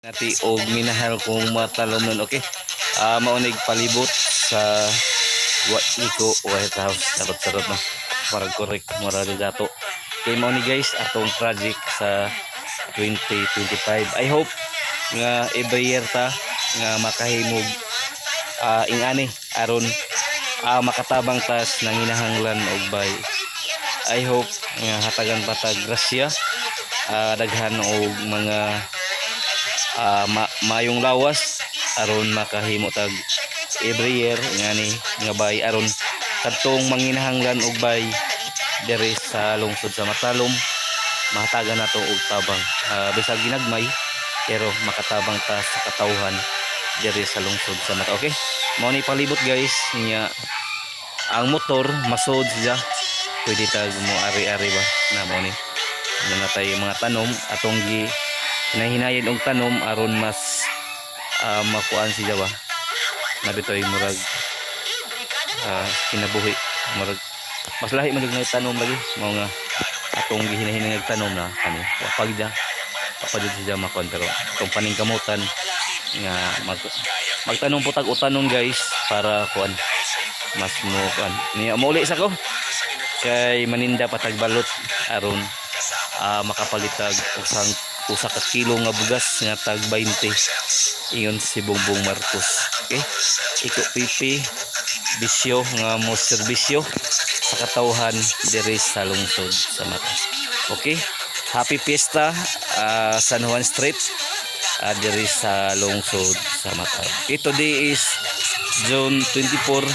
Nati og minahal kong matalom nun, okay? Maunig palibot sa Iko White House. Sarot-sarot na. Parang correct. Mura dato. Okay, mao ni, guys, atong project sa 2025. I hope nga every year ta nga makahimog ingani aron makatabang tas nanginahanglan og bay. I hope nga hatagan pa tag grasya, daghan og mga mayong lawas aron makahimo tag every year ngani nga bay, aron kadtong manginahanglan og bay diri sa lungsod sa Matalom, mahatagan nato og tabang, bisag ginagmay pero makatabang ta sa katawhan diri sa lungsod sa Mata. Okay, mao ni palibot, guys, nya ang motor masod siya, pwede tag mo ari-ari ba na. Mao ni mga tay mga tanom atong gi hinahinayin og tanom aron mas makuan siya ba, nabitoy murag kinabuhi, murag mas lahi man jud nga tanom lagi. Mao nga atong gihinahinay tanom na kani, wa pa gid wa pa jud siya makuan, pero atong paningkamutan nga magtanom po tag utanon, guys, para kuan mas mo kuan niya. Mauli sa ko kay maninda patag balot aron makapalitag usang usa ka kilo nga bugas nga tag 20, ingon si Bongbong Marcos. Okay, Iko Pipi bisyo nga mo serbisyo sa katawhan diri sa lungsod sa Mata. Okay, happy fiesta, San Juan Street, diri sa lungsod sa Mata. Okay, today is June 24,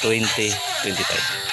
2025.